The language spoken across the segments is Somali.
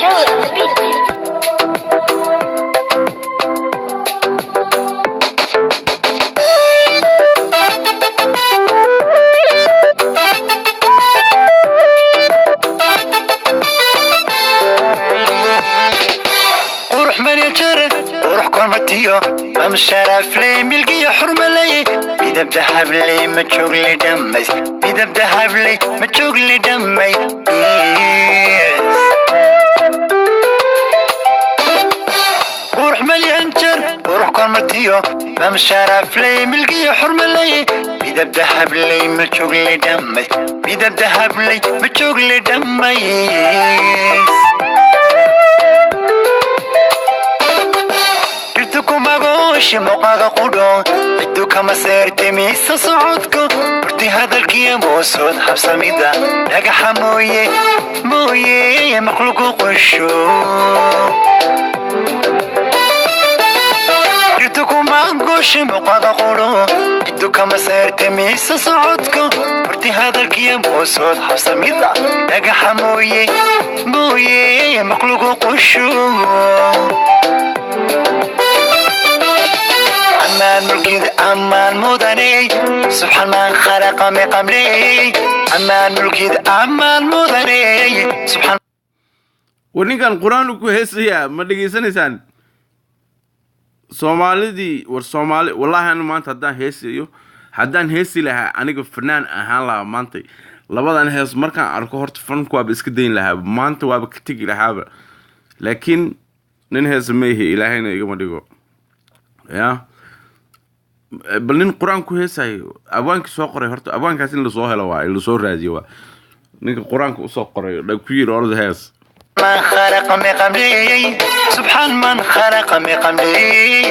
Joey on the beat. Qurux manajer, qurux kormatiyo, mam sharafley, milgiyo xurmaley, midab dahabley, ma joogle dhammays, midab dahabley, ma joogle dhammays. Qurux malyanjar, qurux kormatiyo, mam sharafley, milgiyo xurmaley, midab dahabley, ma joogle dhammays, midab dahabley, ma joogle dhammays. Dhirtu kumagooshi muuqaaga qudho, ciddu kama seertimiisa socodko, hurti hadalkiya moosood habsamida, dhagaxa mooye mooye maqlugu qosho. Dhirtu kumagooshi muuqaaga qudho, ciddu kama seertimiisa socodko, hurti hadalkiya moosood habsamida, dhagaxa mooye mooye maqlugu qosho. Amaan mulkid, amaan mudaney, subxaan man khalaqa miqamley, amaan mulkid, amaan mudaney, subxaan. War, ninkan Qur-aan ku heesayaa, ma dhegaysanaysaan Soomaalidii? War Soomaali, wallaahi anu maanta haddaan heesayo, haddaan heesi lahaa, aniga fanaan ahaan lahaa maanta, labadan hees markaan arko horta fanku waaba iska dayn lahaa maanta, waaba ka tegi lahaaba. Laakiin nin heesa ma ihi, Ilaahayna igama dhigo. Ya bal nin Qur-aan ku heesayo, abwaankii soo qoray horta, abwaankaas in lasoo helo waa in lasoo raadiyo, waa ninka Qur-aanka usoo qoray ku yiri orda hees. Man khalaqa miqamley, subxaan man khalaqa miqamley,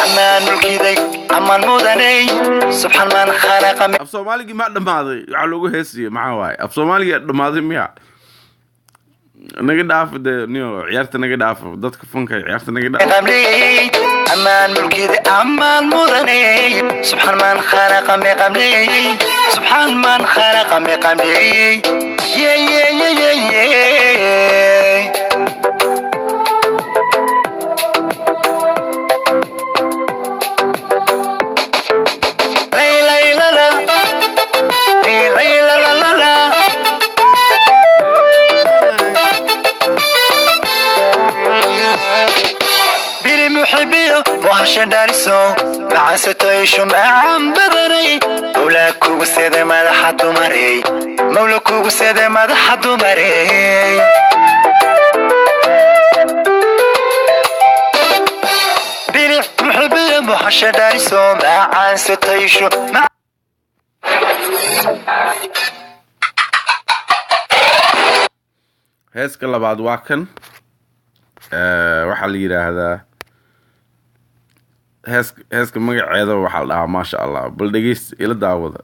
amaan mulkiday, amaan mudaney, subxaan man khalaqa. Af Soomaaligii maa dhammaaday? Waxaa loogu heesaya maxaa waaye? Af Soomaaliga dhammaaday miya? Naga dhaaf de niyo, ciyaarta naga dhaaf, dadka fanka ciyaarta naga dhaaf. Miqamley, amaan mulkiday, amaan mudaney, subxaan man khalaqa miqamley, subxaan man khalaqa miqamley, ye ye ye ye ye. Lay lay la la, lay lay la la la la. Bili muxibiyo muhasha dhaliso, macansatoyshu macan badanay, mawla kugu sede madaxa dumarey, mawla kugu sede madaxa dumarey. Bili muxibiyo muhasha dhaliso, macansatoyshu. Heeska labaad waa kan. Waxaa la yidhaahdaa heeska magaceeda waxaa la dhahaa Maasha Allah. Bal dhegeyst, ila daawada.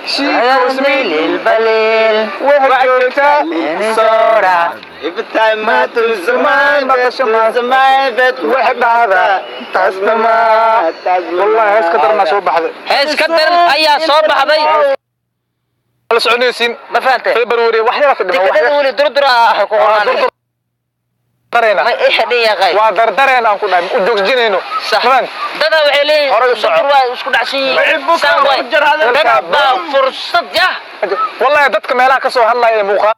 She calls me Lil Balil. Waxay joogtaa Minnesota. Every time I do the my bed, waxay dhahdaa taasnama. Wallahi hees ka daran soo baxday. Hees ka daran ayaa soo baxday. La soconaysiin. Ma fahantay? February wax yar ka dhiman. Tikidhada weli durdura ah ku qoran. Dardarayna. Ma ixdhin yaqay. Waa dardareen aan ku dhahay u joogjinayno. Sax. Fahant? Dada waxay leeyihiin Horay u soco. Durdur waa isku dhacsan yihiin. Saan waay. Dad baa fursad yah. Wallahi dadka meelaha ka soo hadlaya ee muuqaal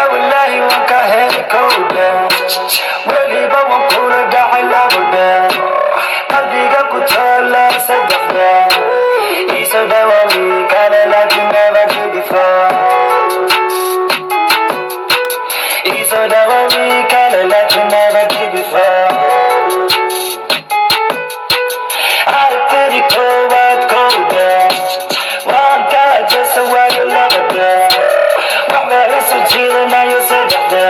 Wallahi waan ka helay kowdhe, weliba waan kula dhacay labadhe, qalbiga ku taala saddexde, iisoo dhawaami kale like you never did before, iisoo dhawaami kale like you never did before. Aragtidi koowaad kowdhe, waan kaa jesa waayo labadhe. Fiirinayo saddexda.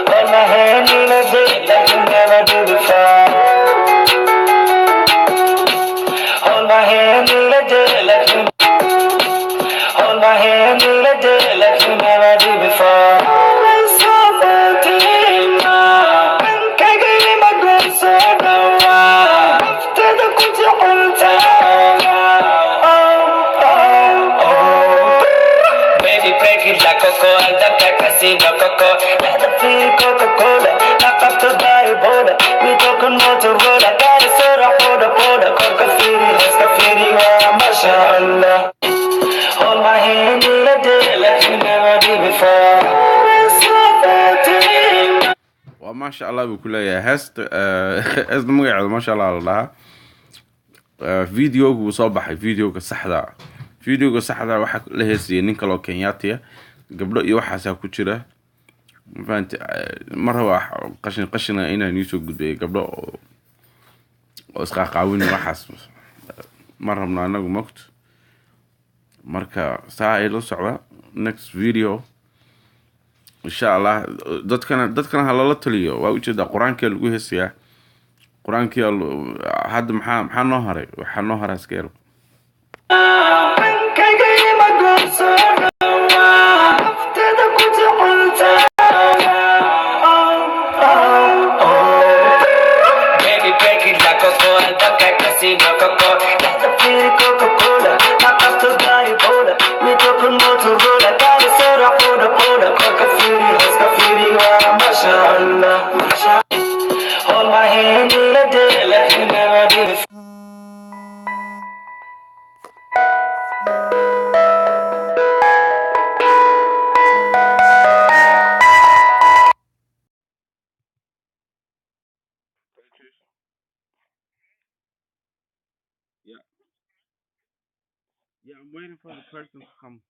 Hold my hand in a day like you never did before. Hold my hand in a day like you. Hold my hand in a day like you never did before. Baby, break it like coco, alta casino coco. Let the feel Coca-Cola, knock up to Ebola. We talking Motorola, got a soda, Poda, Poda, Coca Firi, Huska Firi, mashallah. Hold my hand in a day like you never did before. Waa maasha Allah buu ku leeyahay. Heesta, heesta magaceeda maasha Allah la dhahaa. Videogu wuu soo baxay, videoga saxda. Videoga saxda waxaa la heesayay nin kaloo Kenyaatiya, gabdho iyo waxaasaa ku jira, ma fahanti? Ma raba qashin qashina inaan iisoo gudbiyo, gabdho oo isqaaqaawin, waxaas ma rabno anagu mogto. Marka saa ay la socda next video insha Allah. Dadkana ha lala taliyo. Waa ujeedaa, qur-aankaa lagu heesayaa, qur-aankii hadda. Maxaa noo haray? Waxaa noo haray iska yar. Baby, break it like coco, alta casino coco. Let the feel Coca-Cola, knock up to Ebola. We talking Motorola, got a soda, Poda, Poda, Coca Firi, Huska Firi, mashallah. Hold my hand in a day like you never did before. Yeah, I'm waiting for the person to come.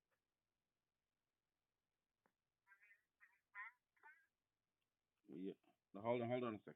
Yeah. Hold on, hold on a sec.